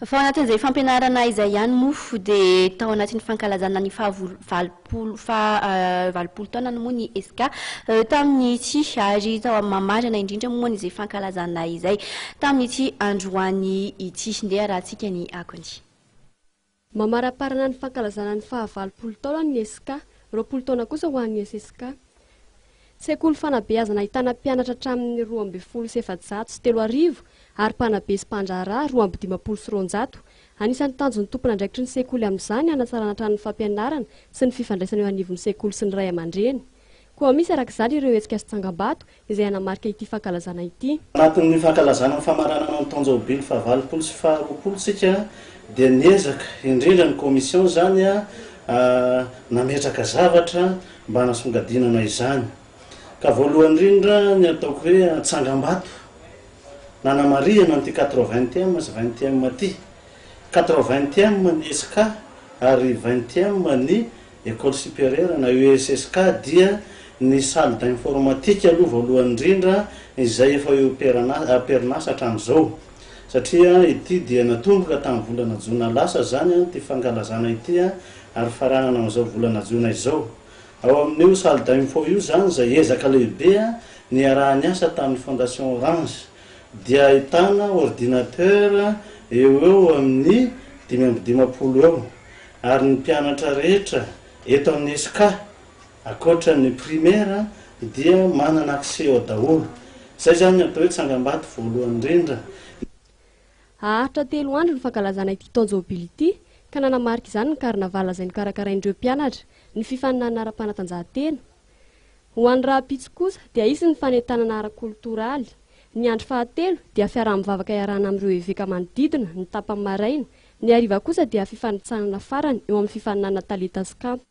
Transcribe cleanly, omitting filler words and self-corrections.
Fa ao anatin'izay fampianarana izay ihany moa dia tao anatin'ny fankalazana ny faha 80 faha 80 taonany moa ny ESCA tamin'ity ary tao amin'ny mamarana indrindra moa izay fankalazana izay tamin'ity androany ity. Ndeha arahantsika ny akony. Mamaraparana ny fankalazana ny faha 80 taonany ny ESCA, 20 taona kosa ho an'ny SSK. Sekoly fanabeazana ahitana mpianatra hatramin'ny 3412 ary mpanabe sy mpandraharaha 252. Anisan'ny tanjon'ny tompon'andraikitry ny sekoly amin'izany hanatsarana hatrany ny fampianarana sy ny fifandraisana eo anivon'ny sekoly sy ny ray aman-dreny. Koa misy araka izany ireo hetsika sy tsangambato izay hanamarika ity fankalazana ity. Anatin'ny fankalazana ny famaranana ny taon-jaobily fahavalopolo sy faharoapolo isika dia niezaka indrindra ny commission izany nametraka zavatra mba hanasongadinana izany. Ka voalohany indrindra ny ataoko hoe tsangambato nanamarihana an'ity quatre-vingtième sy vingtième ity. Quatre-vingtième ny ESCA ary vingtième ny École supérieure na ESSK dia ny salle d'informatique aloha voalohany indrindra izay efa eo am-perinasa hatramin'izao satria ity dia natomboka tamin'ny volana jona lasa izany ity fankalazana ity ary faranana amin'izao volana jona izao. Ao amin'io salle d'info io izany izay ezaka lehibe niaraha-niasa tamin'ny Fondation Orange dia ahitana ordinateur eo ho eo amin'ny 55 eo ary ny mpianatra rehetra eto amin'ny ESCA ankoatra ny primaire dia manana accès ao daholo. Izay izany ny atao hoe tsangambato voalohany indrindra. Haharitra 3 andro ny fankalazana ity taon-jobily ity ka nanamarika izany ny carnaval izay nokarakarain'ireo mpianatra, ny fifaninanana ara-panatanjahantena. Ho an'ny rahampitso kosa dia hisy ny fanentanana ara-koltoraly. Ny andro fahatelo dia fiaraha-mivavaka iarahana amin'ireo eveka manodidina ny tapany maraina, ny hariva kosa dia fifanintsanana farany eo amin'ny fifaninanana talenta sy kanto.